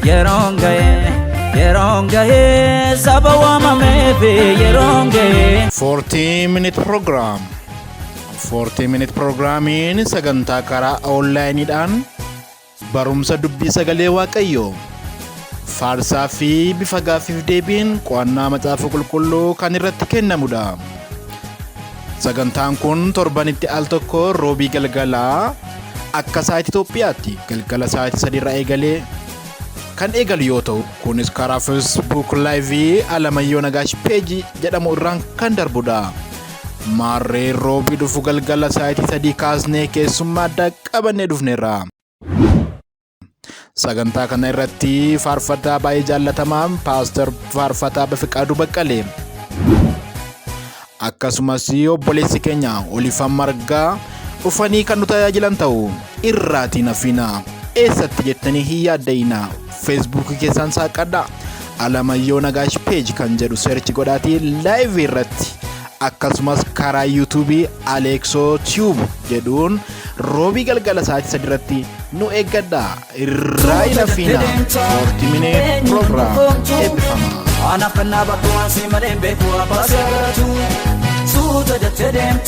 Yeroon ga'ee, yeroon ga'ee, saba waamameef yeroon ga'ee. 40 minute program. 40 minute programmiin sagantaa karaa onlaayiniidhaan barumsa dubbii sagalee Waaqayyoo, faarsaa fi bifa gaaffiif deebiin qo'annaa Macaafa Qulqulluu kan irratti kennamudha. Sagantaan kun torbanitti al tokko Roobii galgalaa akka sa'aatii Itoophiyaatti galgala sa'aatii 3 irraa eegalee kan eegalu yoo ta'u, kunis karaa Facebook Live Alamayyoo Nagaash Page jedhamu irraan kan darbudha. Maarree, Roobii dhufu galgala sa'aatii 3 kaasnee keessummaa addaa qabannee dhufneerra. Sagantaa kana irratti faarfataa baay'ee jaallatamaa Pastor Faarfataa Bafiqaaduu Baqqalee, akkasumas obboleessi keenya Olifan Margaa dhufanii kan nu tajaajilan ta'u. Irraatiin hafina. Eessatti jettanii hin yaadda'ina. Feesbuukii keessaan saaqadha. Alamayyoo Nagaash Page kan jedhu search godhaatii live irratti, akkasumas karaa Yuutuubii Aleeksoo Tube jedhuun Roobii galgala sa'aatii 3 irratti nu eeggadha. Irraa hin hafina. 40 minute program, eebbifama. Anaaf kan dhaabbattu waan si malee hin beeku, abbaa seeratu suuta jettee deemtu.